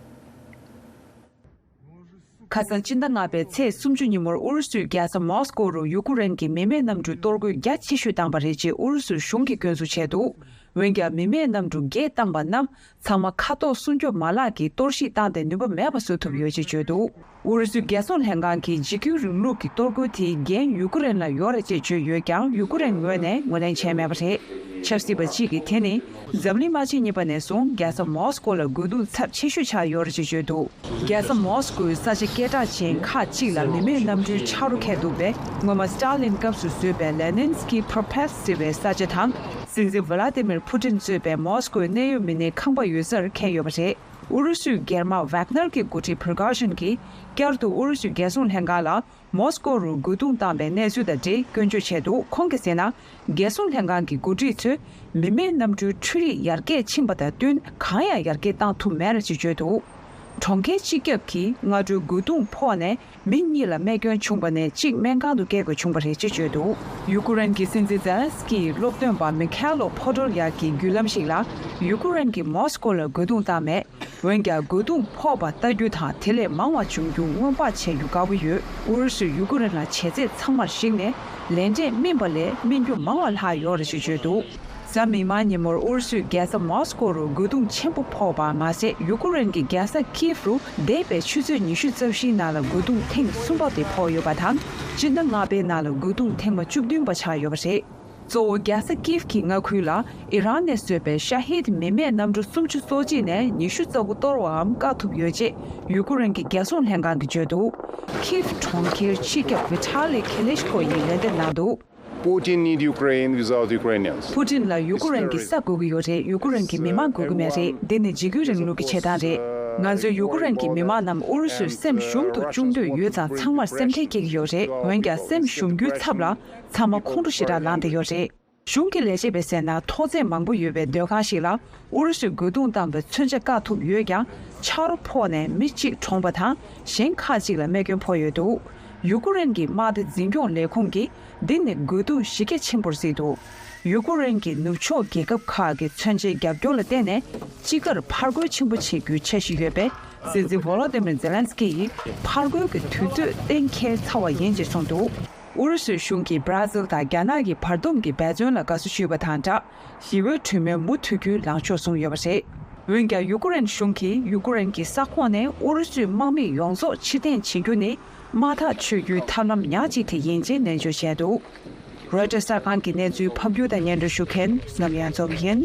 ཁ་སང་སྤྱི་ཟླ་ལྔ་པའི་ཚེས་སུམ་ཅུ་ཉིན་མོར་ཨུ་རུ་སུའི་རྒྱལ་ས་མོ་སི་ཀོ་རུ་ཡུ་ཀུ་རེན་གྱི་མི་མེད་གནམ་གྲུའི་གཏོར་རྒོལ་རྒྱ་ཆེ་ཤོས་བཏང་པ་རེད་ཅེས་ཨུ་རུ་སུའི་གཞུང་གིས་སྐྱོན་འཛུགས་བྱས་འདུག། འོན་ཀྱང་། མི་མེད་གནམ་གྲུ་བརྒྱད་བཏང་པ་རྣམས་ཚང་མ་མཁའ་ཐོག་སྲུང་སྐྱོབ་མ་ལག་གིས་གཏོར་བཤིག་བཏང་སྟེ་ནུས་པ་མེད་པ་བཟོ་ཐུབ་ཡོད་ཅེས་བརྗོད་འདུག། ཨུ་རུ་སུའི་རྒྱལ་སྲུང་ལྷན་ཁང་གིས་འཇིགས་སྐུལ་རིང་ལུགས་ཀྱི་གཏོར་རྒོལ་དེའི་འགན་ཡུ་ཀེ་རེན་ལ་ཡོད་རེད་ཅེས་བརྗོད་ཡོད་ཀྱང་། ཡུ་ཀེ་རེན་ངོས་ནས་ངོས་ལེན་བྱས་མེད་པ་རེད། ཆབ་སྲིད་པ་གཅིག་གིས་དེ་ནི་འཛམ་གླིང་དམག་ཆེན་གཉིས་པ་ནས་བཟུང་རྒྱལ་ས་མོ་སི་ཀོ་ལ་རྒོལ་རྡུང་ཚབས་ཆེ་ཤོས་ཆགས་ཡོད་རེད་ཅེས་བརྗོད་འདུག། རྒྱལ་ས་མོ་སི་ཀོའི་ས་ཆ་སྐད་གྲགས་ཅན་ཁག་ཅིག་ལ་མི་མེད་གནམ་གྲུའི་ཆག་རོ་ཁེལ་འདུག་པས། སྔོན་མ་སི་ཏཱ་ལིན་སྐབས་སུ་བཟོས་པའི་ལེ་ནིན་སི་ཀི་པྲོ་པེ་སི་ཟེར་བའི་ས་ཆ་དང་། སྲིད་འཛིན་ཝ་ལ་ཏི་མིར་ཕུ་ཏིན་གཙོས་པའི་མོ་སི་ཀོའི་གནད་ཡོད་མི་སྣའི་ཁང་པ་ཡོད་སར་ཁེལ་ཡོད་པ་རེད། ཨུ་རུ་སུའི་སྒེར་དམག་ཝག་ནར་གྱི་འགོ་ཁྲིད་པྲི་གོ་ཞིན་གྱིས་བསྐྱར་དུ་ཨུ་རུ་སུའི་རྒྱལ་སྲུང་ལྷན་ཁང་ལ་མོ་སི་ཀོ་རུ་རྒོལ་རྡུང་བཏང་པའི་གནས་ཚུལ་དང་འབྲེལ་སྐྱོན་བརྗོད་བྱས་འདུག། ཁོང་གིས་ཟེར་ན། རྒྱལ་སྲུང་ལྷན་ཁང་གི་འགོ་ཁྲིད་ཚོས་མི་མེད་གནམ་གྲུའི་འཕྲུལ་རིག་ཡར་རྒྱས་ཕྱིན་པ་དང་བསྟུན། གང་ཡང་ཡར་རྒྱས་བཏང་ཐུབ་མེད་རེད་ཅེས་བརྗོད་འདུག། གྲོང་ཁྱེར་སྤྱི་ཁྱབ་ཀྱིས་སྔ་དྲོའི་རྒོལ་རྡུང་ཕོག་ནས་མི་གཉིས་ལ་རྨས་སྐྱོན་བྱུང་བ་ནས་གཅིག་སྨན་ཁང་དུ་བསྐྱལ་དགོས་བྱུང་བ་རེད་ཅེས་བརྗོད་འདུག། ཡུ་ཀུ་རེན་གྱི་སྲིད་འཛིན་ཛེ་ལན་སི་ཀིས་སློབ་སྟོན་པ་མི་ཁེ་ལོ་ཕོ་ཏོ་ལ་ཡག་གི་བརྒྱུད་ལམ་ཞིག་ལ། ཡུ་ཀུ་རེན་གྱིས་མོ་སི་ཀོ་ལ་རྒོལ་རྡུང་བཏང་མེད། འོན་ཀྱང་། རྒོལ་རྡུང་ཕོག་པ་ལྟ་རྒྱུ་དང་། དེ་ལས་མང་བ་འབྱུང་རྒྱུ་སྔོན་དཔག་བྱེད་རྒྱུ་དཀའ་པོ་ཡོད། ཨུ་རུ་སུས་ཡུ་ཀུ་རེན་ལ་བྱས་རྗེས་ཚང་མར་གཞིགས་ནས། ལས་འབྲས་སྨིན་པ་ལས་སྨིན་རྒྱུ་མང་བ་ལྷག་ཡོད་རེད་ཅེས་བརྗོད་འདུག། གཟའ་མིག་དམར་ཉིན་མོར་ཨུ་རུ་སུའི་རྒྱལ་ས་མོ་སི་ཀོ་རུ་རྒོལ་རྡུང་ཆེན་པོ་ཕོག་པ་མ་ཟད། ཡུ་ཀུ་རེན་གྱི་རྒྱལ་ས་ཀིབ་རུ་འདས་པའི་ཆུ་ཚོད་ཉི་ཤུ་རྩ་བཞིའི་ནང་ལ་རྒོལ་རྡུང་ཐེངས་གསུམ་པ་དེ་ཕོག་ཡོད་པ་དང་། སྤྱི་ཟླ་ལྔ་པའི་ནང་ལ་རྒོལ་རྡུང་ཐེངས་མ་བཅུ་བདུན་པ་ཆགས་ཡོད་པ་རེད། གཙོ་བོ་རྒྱལ་ས་ཀིབ་ཀྱི་མངའ་ཁུལ་ལ་ཨི་རན་ནས་བཟོས་པའི་ཤ་ཧིད་མི་མེད་གནམ་གྲུ་སུམ་ཅུ་སོ་གཅིག་ནས་ཉི་ཤུ་རྩ་དགུ་གཏོར་བའམ་བཀག་ཐུབ་ཡོད་ཅེས་ཡུ་ཀུ་རེན་གྱི་རྒྱལ་སྲུང་ལྷན་ཁང་གིས་བརྗོད་འདུག། ཀིབ་གྲོང་ཁྱེར་སྤྱི་ཁྱབ་ཝི་ཐ་ལི་ཁེ་ལེ་ཤི་ཁོ་ཡིས་ལན་འདེབས་གནང་འདུག། Putin need Ukraine without Ukrainians. ཕུ་ཏིན་ལ་ཡུ་ཀུ་རེན་གྱི་ས་དགོས་ཀྱི་ཡོད་རེད། ཡུ་ཀུ་རེན་གྱི་མི་མང་དགོས་ཀྱི་མེད་རེད། འདི་ནི་འཇིགས་སྐུལ་རིང་ལུགས་ཀྱི་བྱེད་སྟངས་རེད། ང་ཚོས་ཡུ་ཀུ་རེན་གྱི་མི་མང་རྣམས་ཨུ་རུ་སུར་སེམས་ཞུམ་དུ་བཅུག་འདོད་ཡོད་ཙང་། ཚང་མར་སེམས་ཁྲལ་སྐྱེ་གི་ཡོད་རེད། འོན་ཀྱང་། སེམས་ཞུམ་རྒྱུའི་ཚབ་ལ་ཚང་མ་ཁོང་ཁྲོ་ཞེ་དྲག་ལངས་བསྡད་ཡོད་རེད། གཞུང་གི་ལས་བྱེད་པས་ཟེར་ན། མཐོ་ཚད་མང་པོ་ཡོད་པའི་སྡོད་ཁང་ཞིག་ལ་ཨུ་རུ་སུས་རྒོལ་རྡུང་བཏང་བའི་མཚོན་ཆ་བཀག་ཐུབ་ཡོད་ཀྱང་། ཆག་རོ་ཕོག་ནས་མི་གཅིག་གྲོངས་པ་དང་། གཞན་ཁག་ཅིག་ལ་རྨས་སྐྱོན་ཕོག་ཡོད་འདུག། ཡུ་ཀུ་རེན་གྱི་དམག་སྡེ་འཛིན་སྐྱོང་ལས་ཁུངས་ཀྱིས་འདི་ནི་རྒོལ་རྡུང་གཞི་རྒྱ་ཆེན་པོར་བརྩིས་འདུག། ཡུ་ཀུ་རེན་གྱི་ནུབ་ཕྱོགས་རྒྱལ་ཁབ་ཁག་གི་མཚོན་ཆའི་རྒྱབ་སྐྱོར་ལ་བརྟེན་ནས། དཔྱིད་ཀར་ཕར་རྒོལ་ཆེན་པོ་བྱེད་རྒྱུའི་འཆར་གཞི་ཡོད་པས། སྲིད་འཛིན་ཝོ་ལོ་ཏི་མིར་ཛེ་ལན་སི་ཀི་ཡིས་ཕར་རྒོལ་གྱི་དུས་ཚོད་གཏན་འཁེལ་ཚར་བ་ཡིན་ཅེས་གསུངས་འདུག། ཨུ་རུ་སུའི་གཞུང་གིས་སྦྲ་ཟིལ་དང་རྒྱ་ནག་གི་བར་འདུམ་གྱི་འབད་བརྩོན་ལ་དགའ་བསུ་ཞུས་པ་དང་སྦྲགས། ཞི་བའི་གྲོས་མོལ་མུ་མཐུད་རྒྱུའི་ལངས་ཕྱོགས་བཟུང་ཡོད་པ་རེད། འོན་ཀྱང་། ཡུ་ཀུ་རེན་གཞུང་གིས་ཡུ་ཀུ་རེན་གྱི་ས་ཁོངས་ནས་ཨུ་རུ་སུའི་དམག་མི་ཡོངས་རྫོགས་ཕྱིར་འཐེན་བྱེད་རྒྱུ་ནི། དམག་ཐག་ཆོད་རྒྱུའི་ཐབས་ལམ་ཉག་གཅིག་དེ་ཡིན་ཅེས་ནན་བརྗོད་བྱས་འདུག། རོའི་ཊར་གསར་ཁང་གི་གནས་ཚུལ་ཕབ་སྒྱུར་དང་སྙན་སྒྲོན་ཞུ་མཁན་བསོད་ནམས་དབྱངས་འཛོམས་ཡིན།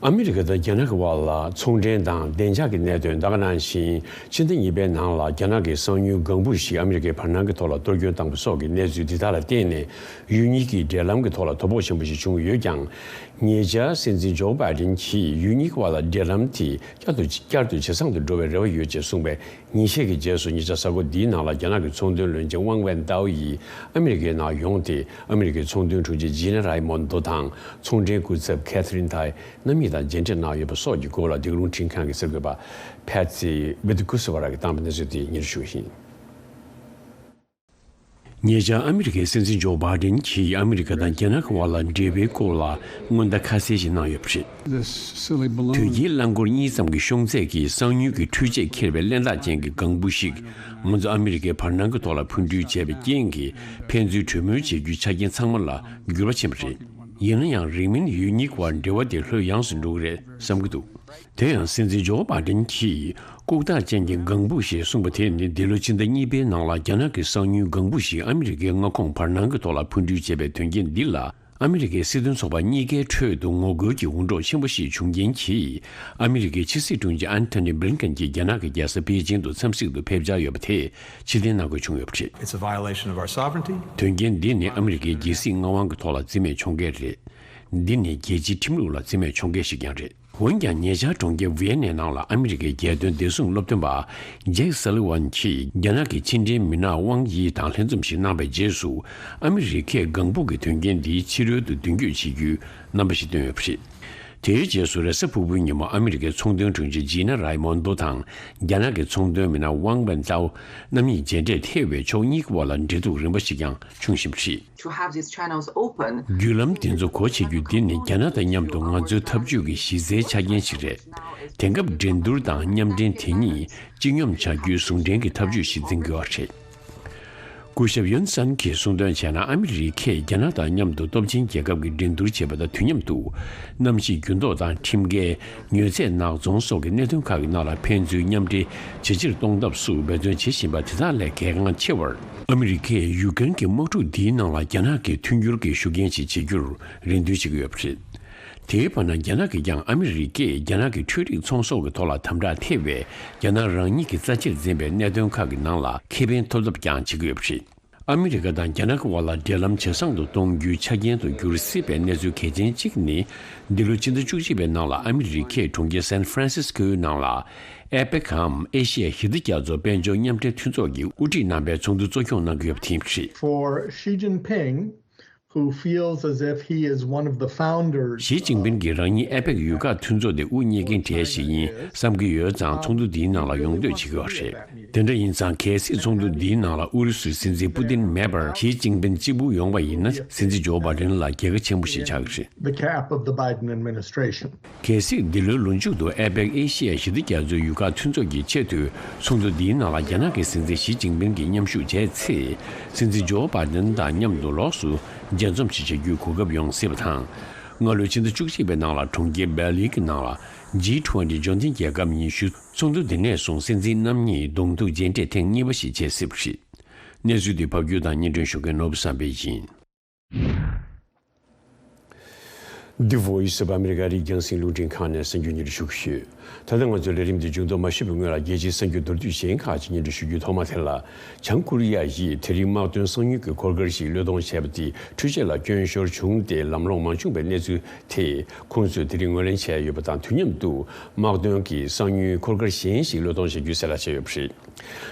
ཨ་མི་རི་ཀ་དང་རྒྱ་ནག་གི་དབར་ལ་ཚོང་འབྲེལ་དང་བདེ་འཇགས་ཀྱི་གནད་དོན། ད་ག་ནང་བཞིན། ཕྱི་ཟླ་གཉིས་པའི་ནང་ལ་རྒྱ་ནག་གི་གསང་ཉུལ་ལྒང་བུ་ཞིག་ཨ་མི་རི་ཀའི་བར་སྣང་གི་ཐོག་ལ་གཏོར་སྐྱོན་བཏང་པ་སོགས་ཀྱི་གནས་ཚུལ་འདི་དག་ལ་བརྟེན་ནས། ཡུལ་གཉིས་ཀྱི་འབྲེལ་ལམ་གྱི་ཐོག་ལ་དོ་ཕོག་ཆེན་པོ་ཞིག་བྱུང་ཡོད་ཀྱང་། ཉེ་ཆར་སྲིད་འཛིན་ཇོ་བྷའི་ཌེན་གྱིས་ཡུལ་གཉིས་ཀྱི་བར་ལ་འབྲེལ་ལམ་དེ་བསྐྱར་དུ་བསྐྱར་དུ་ཇེ་བཟང་དུ་འགྲོ་བའི་རེ་བ་ཡོད་ཅེས་གསུངས་པའི། ཉིན་ཤས་ཀྱི་རྗེས་སུ། ཉེ་ཆར་གཟའ་འཁོར་འདིའི་ནང་ལ་རྒྱ་ནག་གི་ཚོང་དོན་བློན་ཆེན་ཝང་ཝན་ཏའོ་ཡིས་ཨ་མི་རི་ཀའི་ནང་ཡོང་སྟེ། ཨ་མི་རི་ཀའི་ཚོང་དོན་དྲུང་ཆེ་ཇི་ན་རའི་མོན་དོ་དང་། ཚོང་འབྲེལ་སྐུ་ཚབ་ཁེ་ཐི་རིན་ཐའི་རྣམ་གཉིས། དང་མཇལ་འཕྲད་གནང་ཡོད་པ་སོགས་ཀྱི་སྐོར་ལ་སྡེ་དགེ་རླུང་འཕྲིན་ཁང་གི་གསར་འགོད་པ་ཕད་ཚི་བི་ཏི་ཀུ་སི་ཝ་ར་གིས་བཏང་བའི་གནས་ཚུལ་དེ་སྙན་སྒྲོན་ཞུ་གི་ཡིན། ཉེ་ཆར་ཨ་མི་རི་ཀའི་སྲིད་འཛིན་ཇོ་བྷའི་ཌེན་གྱིས་ཨ་མི་རི་ཀ་དང་རྒྱ་ནག་གི་དབར་ལ་འབྲེལ་བའི་སྐོར་ལ་སྔོན་བརྡ་ཁ་གསལ་ཞིག་གནང་ཡོད་པ་རེད། དུས་ཀྱི་རླངས་འཁོར་གཉིས་ཙམ་གྱི་ཤོང་ཚད་ཀྱིས་གསང་ཉུལ་གྱི་འཕྲུལ་ཆས་འཁྱེར་བའི་གླེན་རྟགས་ཅན་གྱི་ལྒང་བུ་ཞིག་ང་ཚོ་ཨ་མི་རི་ཀའི་བར་སྣང་གི་ཐོག་ལ་ཕུ་འདྲེན་བྱས་པའི་རྐྱེན་གྱིས་ཕན་ཚུན་གྲོས་མོལ་བྱེད་རྒྱུའི་ཆ་རྐྱེན་ཚང་མ་ལ་འགྱུར་བ་ཕྱིན་པ་རེད། ཡིན་ན་ཡང་རིང་མིན་ཡུལ་གཉིས་བར་འབྲེལ་བ་དེ་ལྷོད་ཡངས་སུ་འགྲོ་གི་རེད་བསམ་གྱི་འདུག་དེ་ཡང་སྲིད་འཛིན་ཇོ་བྷའི་ཌེན་གྱིས་ལྐུགས་རྟགས་ཅན་གྱི་ལྒང་བུ་ཞེས་གསུངས་པ་དེ་ནི་འདི་ལོ་ཕྱི་ཟླ་གཉིས་པའི་ནང་ལ་རྒྱ་ནག་གི་གསང་ཉུལ་ལྒང་བུ་ཞིག་ཨ་མི་རི་ཀའི་མངའ་ཁོངས་བར་སྣང་གི་ཐོག་ལ་ཕུ་འདྲེན་བྱས་པའི་དོན་རྐྱེན་འདི་ལ། ཨ་མི་རི་ཀའི་སྲིད་དོན་ཚོགས་པ་གཉིས་ཀའི་ཁྲོད་དུ་ངོ་རྒོལ་གྱི་འུར་སྒྲོག་ཆེན་པོ་ཞིག་བྱུང་རྐྱེན་གྱིས། ཨ་མི་རི་ཀའི་ཕྱི་སྲིད་དྲུང་ཆེ་ཨན་ཐོ་ནི་བྷི་ལིན་ཀེན་གྱིས་རྒྱ་ནག་གི་རྒྱལ་ས་པེ་ཅིང་དུ་འཚམས་གཟིགས་དུ་ཕེབས་འཆར་ཡོད་པ་དེ་ཕྱིར་འཐེན་གནང་དགོས་བྱུང་ཡོད་པ་རེད། It's a violation of our sovereignty. དོན་རྐྱེན་འདི་ནི་ཨ་མི་རི་ཀའི་རྒྱལ་སྲིད་མངའ་དབང་གི་ཐོག་ལ་རྩིས་མེད་འཁྱོངས་མཁན་རེད། འདི་ནི་རྒྱལ་སྤྱིའི་ཁྲིམས་ལུགས་ལ་རྩིས་མེད་འཁྱོངས་མཁན་ཞིག་ཀྱང་རེད། འོན་ཀྱང་ཉེ་ཆར་གྲོང་ཁྱེར་ཝི་ཡེ་ནའི་ནང་ལ་ཨ་མི་རི་ཀའི་རྒྱལ་དོན་བདེ་སྲུང་སློབ་སྟོན་པ་ཇེག་སཱ་ལི་ཝན་གྱིས་རྒྱ་ནག་གི་ཕྱི་འབྲེལ་མི་སྣ་ཝང་ཡི་དང་ལྷན་འཛོམས་ཤིག་གནང་བའི་རྗེས་སུ། ཨ་མི་རི་ཀས་ལྒང་བུ་གི་དོན་རྐྱེན་འདི་ཕྱི་རོལ་དུ་མདུན་སྐྱོད་བྱེད་རྒྱུའི་རྣམ་པ་ཞིག་བཏོན་ཡོད་པ་རེད། དེའི་རྗེས་སུ་རེས་གཟའ་ཕུར་བུའི་ཉིན་མོ་ཨ་མི་རི་ཀའི་ཚོང་དོན་དྲུང་ཆེ་ཇི་ན་རའི་མོན་དོ་དང་རྒྱ་ནག་གི་ཚོང་དོན་མི་སྣ་ཝང་ཝེན་ཏའོ་རྣམ་གཉིས་མཇལ་འཕྲད་ཐེ་བའི་ཕྱོགས་གཉིས་ཀྱི་བར་ལ་འབྲེལ་གཏུག་རིམ་པ་ཞིག་ཀྱང་བྱུང་བཞིན་པ་རེད། To have these channels open. བརྒྱུད་ལམ་འདི་ཚོ་སྒོ་ཕྱེ་རྒྱུ་འདི་ནི་རྒྱ་ནག་དང་མཉམ་དུ་ང་ཚོའི་འཐབ་ཇུས་ཀྱི་གཞི་རྩའི་ཆ་རྐྱེན་ཞིག་རེད། དེང་སྐབས་འགྲན་བསྡུར་དང་མཉམ་འབྲེལ་དེ་གཉིས་སྤྱི་སྙོམས་བྱ་རྒྱུའི་ཟུང་འབྲེལ་གྱི་འཐབ་ཇུས་ཤིག་འཛིན་དགོས་པ་རེད། སྐུ་ཞབས་ཡོན་སན་གྱིས་གསུངས་དོན་བྱས་ན། ཨ་མི་རི་ཀས་རྒྱ་ནག་དང་མཉམ་དུ་སྟོབས་ཆེན་རྒྱལ་ཁབ་ཀྱི་འགྲན་བསྡུར་བྱེད་པ་དང་དུས་མཉམ་དུ། གནམ་གཤིས་འགྱུར་ལྡོག་དང་ཁྲིམས་འགལ། མྱོས་ཚད་ནག་ཚོང་སོགས་ཀྱི་གནད་དོན་ཁག་གི་ནང་ལ་ཕན་ཚུན་མཉམ་འབྲེལ་ཇེ་ཆེར་གཏོང་ཐབས་སུ་འབད་བརྩོན་བྱེད་བཞིན་པ་དེ་དག་ལས་གལ་འགངས་ཆེ་བར། ཨ་མི་རི་ཀས་ཡུཀ་རེན་གྱི་དམག་འཁྲུག་འདིའི་ནང་ལ་རྒྱ་ནག་གི་མཐུན་འགྱུར་གྱི་ཤུགས་རྐྱེན་ཞིག་བྱེད་རྒྱུར་རེ་འདུན་བྱེད་ཀྱི་ཡོད་པ་རེད། དེའི་བར་ན་རྒྱ་ནག་གིས་ཀྱང་ཨ་མི་རི་ཀས་རྒྱ་ནག་གི་འཕྲུལ་རིག་ཚོང་ཟོག་གི་ཐོག་ལ་དམ་དྲག་ཐེབས་པའི་རྒྱ་ནག་རང་ཉིད་ཀྱི་རྩ་ཆེར་འཛིན་པའི་གནད་དོན་ཁག་གི་ནང་ལ་ཁེ་ཕན་ཐོབ་ཐབས་ཀྱང་བྱེད་ཀྱི་ཡོད་པ་རེད། ཨ་མི་རི་ཀ་དང་རྒྱ་ནག་གི་དབར་ལ་འབྲེལ་ལམ་ཇེ་བཟང་དུ་གཏོང་རྒྱུའི་ཆ་རྐྱེན་དུ་འགྱུར་སྲིད་པའི་གནས་ཚུལ་གལ་ཆེན་གཅིག་ནི། འདི་ལོ་ཕྱི་ཟླ་བཅུ་གཅིག་པའི་ནང་ལ་ཨ་མི་རི་ཀས་གྲོང་ཁྱེར་སན་ཧྥ་རན་སིས་ཀོའི་ནང་ལ། ཨེ་པེག་གམ་ཨེ་ཤི་ཡ་ཞི་བདེ་རྒྱ་མཚོ་དཔལ་འབྱོར་མཉམ་འབྲེལ་མཐུན་ཚོགས་ཀྱིས་དབུ་ཁྲིད་རྣམ་པས་ཚོགས་འདུ་གཙོ་སྐྱོང་གནང་གི་ཡོད་པ་དེ་ཡིན་པ་རེད། For Xi Jinping, who feels as if he is one of the founders ཞི་ཅིན་ཕིང་གིས་རང་ཉིད་ཨེ་པེག་ཡུལ་ཁག་མཐུན་ཚོགས་དེ་དབུ་བརྙེས་མཁན་གྲས་ཤིག་ཡིན་བསམ་གྱི་ཡོད་ཙང་། ཚོགས་འདུ་འདིའི་ནང་ལ་ཡོང་འདོད་བྱེད་ཀྱི་ཡོད་རེད། དེ་འདྲ་ཡིན་ཙང་། གལ་སྲིད་ཚོགས་འདུ་འདིའི་ནང་ལ་ཨུ་རུ་སུའི་སྲིད་འཛིན་པུ་ཏིན་མེད་པར་ཞི་ཅིན་ཕིང་གཅིག་པུ་ཡོང་བ་ཡིན་ན། སྲིད་འཛིན་ཇོ་བྷའི་ཌེན་ལ་རྒྱལ་ཁ་ཆེན་པོ་ཞིག་ཆགས་ཀྱི་རེད། The cap of the Biden administration. གལ་སྲིད་འདི་ལོའི་ལོ་མཇུག་ཏུ་ཨེ་པེག་ཨེ་ཤི་ཡ་ཞི་བདེ་རྒྱ་མཚོའི་ཡུལ་ཁག་མཐུན་ཚོགས་ཀྱི་ཆེད་དུ་ཚོགས་འདུ་འདིའི་ནང་ལ་རྒྱ་ནག་གི་སྲིད་འཛིན་ཞི་ཅིན་ཕིང་གིས་མཉམ་ཞུགས་བྱས་ཚེ། སྲིད་འཛིན་ཇོ་བྷའི་ཌེན་དང་མཉམ་དུ་ལོགས་སུ་མཇལ་འཛོམས་ཤིག་བྱ་རྒྱུའི་གོ་སྐབས་ཡོང་སྲིད་པ་དང་། སྔ་ལོའི་ཕྱི་ཟླ་བཅུ་གཅིག་པའི་ནང་ལ་གྲོང་ཁྱེར་སྦེར་ལིན་གྱི་ནང་ལ་ཇི་ཊུ་ཝེན་ཊི་འབྱོར་ལྡན་རྒྱལ་ཁབ་ཉི་ཤུ་ཚོགས་འདུ་འདི་ནས་བཟུང་སྲིད་འཛིན་རྣམ་གཉིས་གདོང་ཐུག་མཇལ་འཕྲད་ཐེངས་གཉིས་པ་ཞིག་བྱེད་སྲིད་པ་རེད། གནས་ཚུལ་འདི་ཕབ་སྒྱུར་དང་སྙན་སྒྲོན་ཞུ་མཁན་ནོར་བུ་བསམ་འཕེལ་ཡིན། འདི་Voice of America རིགས་རྒྱང་སྲིང་རླུང་འཕྲིན་ཁང་ནས་གསར་འགྱུར་སྙན་སྒྲོན་ཞུ་གི་ཡོད། ད་ལྟ་ང་ཚོའི་ལས་རིམ་འདི་མཇུག་བསྡོམས་མ་ཞུས་པའི་སྔོན་ལ། རྒྱལ་སྤྱིའི་གསར་འགྱུར་མདོར་བསྡུས་གཞན་ཁག་ཅིག་སྙན་སྒྲོན་ཞུ་རྒྱུའི་ཐོག་མ་དེ་ལ། བྱང་ཀོ་རི་ཡ་ཡིས་དེ་རིང་དམག་དོན་གསང་ཉུལ་གྱི་འཁོར་སྐར་ཞིག་བློས་གཏོང་བྱས་པ་དེས་འཕྲུལ་ཆས་ལ་སྐྱོན་ཤོར་བྱུང་སྟེ་ལམ་ལྷོང་མ་བྱུང་བའི་གནས་ཚུལ་དེ་ཁོང་ཚོས་དེ་རིང་ངོས་ལེན་བྱས་ཡོད་པ་དང་། དུས་མཉམ་དུ་དམག་དོན་གྱི་གསང་ཉུལ་འཁོར་སྐར་གཞན་ཞིག་བློས་གཏོང་བྱ་རྒྱུའི་གསལ་བསྒྲགས་བྱས་ཡོད་པ་རེད།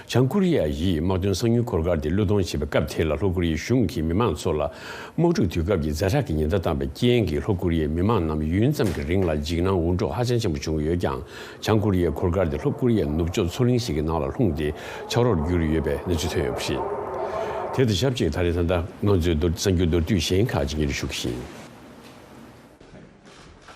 བྱང་ཀོ་རི་ཡ་ཡིས་དམག་དོན་གསང་ཉུལ་འཁོར་སྐར་དེ་བློས་གཏོང་བྱེད་པའི་སྐབས་དེ་ལ། ལྷོ་ཀོ་རི་ཡའི་གཞུང་གིས་མི་མང་ཚོ་ལ་དམག་འཁྲུག་དུས་སྐབས་ཀྱི་ཛ་དྲག་གི་ཉེན་བརྡ་བཏང་བའི་རྐྱེན་གྱིས། ལྷོ་ཀོ་རི་ཡའི་མི་མང་རྣམས་ཡུན་ཙམ་གྱི་རིང་ལ་འཇིགས་སྣང་འུར་སྒྲོག་ཧ་ཅང་ཆེན་པོ་བྱུང་ཡོད་ཀྱང་། བྱང་ཀོ་རི་ཡའི་འཁོར་སྐར་དེ་ལྷོ་ཀོ་རི་ཡའི་ནུབ་ཕྱོགས་མཚོ་གླིང་ཞིག་གི་ནང་ལ་ལྷུང་སྟེ་ཆག་རོར་གྱུར་ཡོད་པའི་གནས་ཚུལ་ཐོན་ཡོད་པ་རེད། དེ་དང་ཆབས་ཅིག་ད་རེས་ད་ལྟ་ང་ཚོའི་མདོར་གསར་འགྱུར་མདོར་བསྡུས་གཞན་ཁག་ཅིག་སྙན་སྒྲོན་ཞུ་གི་ཡིན།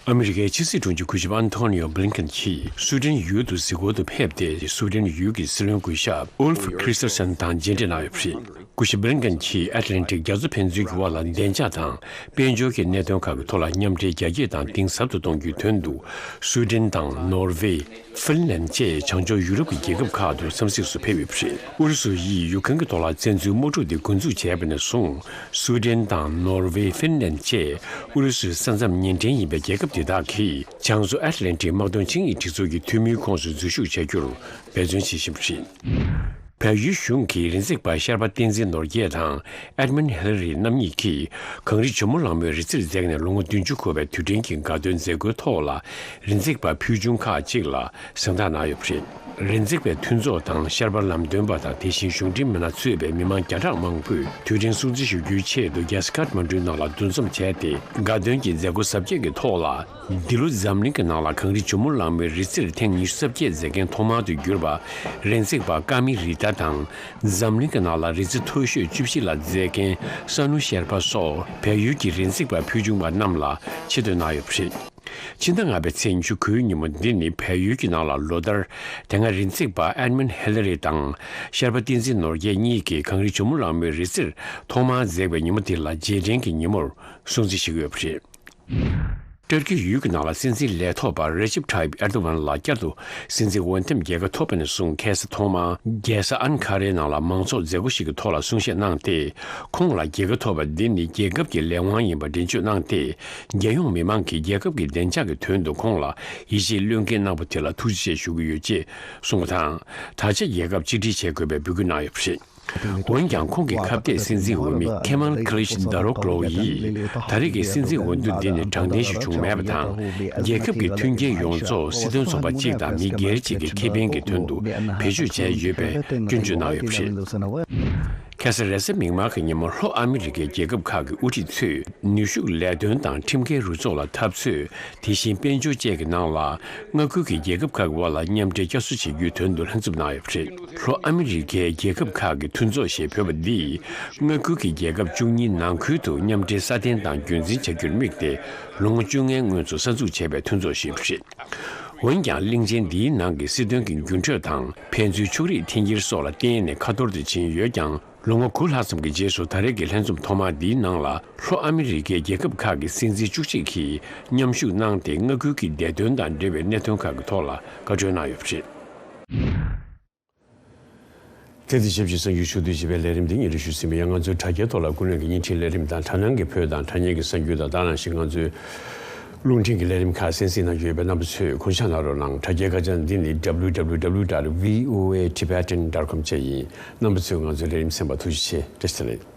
ཨ་མི་རི་ཀའི་ཕྱི་སྲིད་དྲུང་ཆེ་སྐུ་ཞབས་ཨན་ཐོ་ནི་ཡོ་བྷི་ལིན་ཀེན་གྱིས་སུའེ་ཏེན་ཡུལ་དུ་གཟིགས་སྐོར་དུ་ཕེབས་ཏེ། སུའེ་ཏེན་ཡུལ་གྱི་སྲིད་བློན་སྐུ་ཞབས་ཨུལ་ཕ་ཁྲི་སྟར་སན་དང་མཇལ་འཕྲད་གནང་ཡོད་པ་རེད། སྐུ་ཞབས་བྷི་ལིན་ཀེན་གྱིས་ཨེཊ་ལན་ཊིག་རྒྱ་མཚོ་ཕན་ཚུན་གྱི་དབར་ལ་བདེ་འཇགས་དང་དཔལ་འབྱོར་གྱི་གནད་དོན་ཁག་གི་ཐོག་ལ་མཉམ་འབྲེལ་རྒྱ་སྐྱེད་དང་གཏིང་ཟབ་ཏུ་གཏོང་རྒྱུའི་དོན་དུ། སུའེ་ཏེན་དང་ནོར་ཝེ། ཧྥིན་ལན་བཅས་བྱང་ཕྱོགས་ཡུ་རོབ་ཀྱི་རྒྱལ་ཁབ་ཁག་ཏུ་འཚམས་གཟིགས་སུ་ཕེབས་ཡོད་པ་རེད། ཨུ་རུ་སུ་ཡིས་ཡུཀ་རེན་གྱི་ཐོག་ལ་བཙན་འཛུལ་དམག་འཁྲུག་དེ་འགོ་འཛུགས་བྱས་པ་ནས་བཟུང་། སུའེ་ཏེན་དང་ནོར་ཝེ། ཧྥིན་ལན་བཅས་ཨུ་རུ་སུའི་ས་མཚམས་ཉེ་འབྲེལ་ཡིན་པའི་རྒྱལ་ཁབ་དེ་དག་གིས་བྱང་མཚོ་ཨེཊ་ལན་ཊིག་དམག་དོན་ཆིངས་ཡིག་སྒྲིག་འཛུགས་ཀྱི་འཐུས་མིའི་ཁོངས་སུ་འཛུལ་ཞུགས་བྱ་རྒྱུར་འབད་བརྩོན་བྱེད་བཞིན་པ་རེད། བལ་ཡུལ་གཞུང་གི་རིག་འཛིན་པ་ཤར་པ་བསྟན་འཛིན་ནོར་རྒྱས་དང་ཨེ་ཌ་མན་ཧི་ལ་རི་རྣམ་གཉིས་ཀྱིས་གངས་རི་ཇོ་མོ་གླང་མའི་རི་རྩེར་འཛེགས་ནས་ལོ་ངོ་བདུན་ཅུ་འཁོར་བའི་དུས་དྲན་གྱི་དགའ་སྟོན་མཛད་སྒོའི་ཐོག་ལ། རིག་འཛིན་པ་ཕུལ་བྱུང་ཁག་ཅིག་ལ་གཟེངས་རྟགས་གནང་ཡོད་པ་རེད། རིག་འཛིན་པའི་མཐུན་ཚོགས་དང་ཤར་པ་ལམ་སྟོན་པ་དང་དེ་བཞིན་གཞུང་འབྲེལ་མི་སྣ་གཙོས་པའི་མི་མང་བརྒྱ་ཕྲག་མང་པོས་དུས་དྲན་སྲུང་བརྩི་ཞུ་རྒྱུའི་ཆེད་དུ་རྒྱལ་ས་ཁཱཐ་མན་ཌུའི་ནང་ལ་འདུ་འཛོམས་བྱས་ཏེ། དགའ་སྟོན་གྱི་མཛད་སྒོ་གཟབ་རྒྱས་ཀྱི་ཐོག་ལ། འདི་ལོ་འཛམ་གླིང་གི་ནང་ལ་གངས་རི་ཇོ་མོ་གླང་མའི་རི་རྩེར་ཐེངས་ཉི་ཤུ་རྩ་བརྒྱད་མཛད་མཁན་ཐོག་མ་དུ་གྱུར་པ། རིག་འཛིན་པ་ཀ་མི་རི་ཏཱ་དང་། འཛམ་གླིང་གི་ནང་ལ་རི་རྩེ་མཐོ་ཤོས་བཅུ་བཞི་ལ་འཛེགས་མཁན་ས་ནུ་ཤར་པ་སོགས་བལ་ཡུལ་གྱི་རིག་འཛིན་པ་ཕུལ་བྱུང་པ་རྣམས་ལ་ཆེ་བསྟོད་གནང་ཡོད་པ་རེད། ཕྱི་ཟླ་ལྔ་པའི་ཚེས་ཉི་ཤུ་དགུའི་ཉིན་མོ་འདི་ནི་བལ་ཡུལ་གྱི་ནང་ལ་ལོ་ལྟར་དེ་སྔ་རིག་འཛིན་པ་ཨེ་ཌ་མན་ཧི་ལ་རི་དང་ཤར་པ་བསྟན་འཛིན་ནོར་རྒྱས་གཉིས་ཀྱིས་གངས་རི་ཇོ་མོ་གླང་མའི་རི་རྩེར་ཐོག་མར་འཛེགས་པའི་ཉིན་མོ་དེ་ལ་རྗེས་དྲན་གྱི་ཉིན་མོར་སྲུང་བརྩི་ཞུ་གི་ཡོད་པ་རེད། ཏུར་ཀི་ཡུལ་གྱི་ནང་ལ་སྲིད་འཛིན་ལས་ཐོག་པ་རེ་ཅིབ་ཐཱ་ཡིབ་ཨེར་དོ་ཝན་ལ་བསྐྱར་དུ་སྲིད་འཛིན་འོས་འདེམས་རྒྱལ་ཁ་ཐོབ་པ་ནས་བཟུང་ཁ་སང་ཐོག་མར་རྒྱལ་ས་ཨན་ཁ་རའི་ནང་ལ་མང་ཚོགས་མཛད་སྒོ་ཞིག་གི་ཐོག་ལ་གསུང་བཤད་གནང་སྟེ། ཁོང་ལ་རྒྱལ་ཁ་ཐོབ་པ་འདི་ནི་རྒྱལ་ཁབ་ཀྱི་ལས་དབང་ཡིན་པ་འགྲེལ་བརྗོད་གནང་སྟེ། རྒྱལ་ཡོངས་མི་མང་གིས་རྒྱལ་ཁབ་ཀྱི་བདེ་འཇགས་ཀྱི་དོན་དུ་ཁོང་ལ་ཡིད་ཆེས་བློས་འགེལ་གནང་བ་དེ་ལ་ཐུགས་རྗེ་ཆེ་ཞུ་གི་ཡོད་ཅེས་གསུངས་པ་དང་། ད་ཆ་རྒྱལ་ཁབ་གཅིག་སྒྲིལ་བྱེད་དགོས་པའི་འབོད་སྐུལ་གནང་ཡོད་པ་རེད། འོན་ཀྱང་ཁོང་གི་ཁ་གཏད་སྲིད་འཛིན་འོས་མི་ཁེ་མཱལ་ཁི་ལི་ཤི་དཱ་རོག་ལོ་ཡིས་ད་རེས་ཀྱི་སྲིད་འཛིན་འོས་བསྡུ་འདི་ནི་དྲང་བདེན་ཞིག་བྱུང་མེད་པ་དང་། རྒྱལ་ཁབ་ཀྱི་མཐུན་རྐྱེན་ཡོངས་རྫོགས་སྲིད་དོན་ཚོགས་པ་གཅིག་དང་མི་སྒེར་གཅིག་གི་ཁེ་ཕན་གྱི་དོན་དུ་བེད་སྤྱོད་བྱས་ཡོད་པའི་སྐྱོན་བརྗོད་གནང་ཡོད་པ་རེད། ཁ་སང་རེས་གཟའ་མིག་དམར་གྱི་ཉིན་མོ་ལྷོ་ཨ་མི་རི་ཀའི་རྒྱལ་ཁབ་ཁག་གི་དབུ་ཁྲིད་ཚོས་ནུས་ཤུགས་ལས་དོན་དང་ཁྲིམས་འགལ་རུ་ཚོགས་ལ་འཐབ་རྩོད། དེ་བཞིན་དཔལ་འབྱོར་བཅས་ཀྱི་ནང་ལ་མངའ་ཁུལ་གྱི་རྒྱལ་ཁབ་ཁག་གི་དབར་ལ་མཉམ་འབྲེལ་བསྐྱར་གསོ་བྱེད་རྒྱུའི་དོན་དུ་ལྷན་འཛོམས་གནང་ཡོད་པ་རེད། ལྷོ་ཨ་མི་རི་ཀའི་རྒྱལ་ཁབ་ཁག་གི་མཐུན་ཚོགས་ཞེས་འབོད་པ་འདིས་མངའ་ཁུལ་གྱི་རྒྱལ་ཁབ་བཅུ་གཉིས་ནང་ཁུལ་དུ་མཉམ་འབྲེལ་སྲ་བརྟན་དང་རྒྱུན་འཛིན་བྱ་རྒྱུར་དམིགས་ཏེ་ལོ་ངོ་བཅོ་ལྔའི་སྔོན་དུ་གསར་འཛུགས་བྱས་པའི་མཐུན་ཚོགས་ཤིག་རེད། འོན་ཀྱང་གླིང་ཆེན་འདིའི་ནང་གི་སྲིད་དོན་གྱི་འགྱུར་འགྲོས་དང་ཕན་ཚུན་ཕྱོགས་རིས་འཐེན་འཁྱེར་སོགས་ལ་བརྟེན་ནས་ཁ་ཐོར་དུ་ཕྱིན་ཡོད་ཀྱང་། ལོ་ངོ་དགུ་ལྷག་ཙམ་གྱི་རྗེས་སུ་ད་རེས་ཀྱི་ལྷན་འཛོམས་ཐོག་མ་འདིའི་ནང་ལ་ལྷོ་ཨ་མི་རི་ཀའི་རྒྱལ་ཁབ་ཁག་གི་སྲིད་འཛིན་བཅུ་གཅིག་གིས་མཉམ་ཞུགས་གནང་སྟེ་མངའ་ཁུལ་གྱི་བདེ་དོན་དང་འབྲེལ་བའི་གནད་དོན་ཁག་གི་ཐོག་ལ་བཀའ་འཁྲོལ་གནང་ཡོད་པ་རེད། དེ་དང་ཆབས་ཅིག་གསར་འགྱུར་ཕྱོགས་བསྡུས་བྱས་པའི་ལས་རིམ་འདི་སྙན་སྒྲོན་ཞུས་ཟིན་པ་ཡིན། ང་ཚོའི་དྲ་རྒྱའི་ཐོག་ལ་ཀུན་གླེང་གི་བརྙན་འཕྲིན་ལས་རིམ་དང་དྲ་སྣང་གི་བོད་དང་དྲ་བརྙན་གྱི་གསར་འགྱུར་དང་དེ་ནང་བཞིན་ང་ཚོའི་རླུང་འཕྲིན་གྱི་ལས་རིམ་ཁག་གསན་གཟིགས་གནང་རྒྱུ་ཡོད་པས་རྣམ་པ་ཚོས་གུས་ཞབས་གནང་རོགས་གནང་། དྲ་རྒྱའི་ཁ་བྱང་འདི་ནི་W W W dot V O A Tibetan dot com བཅས་ཡིན། རྣམ་པ་ཚོས་ང་ཚོའི་ལས་རིམ་གསན་པར་ཐུགས་རྗེ་ཆེ། བཀྲ་ཤིས་བདེ་ལེགས།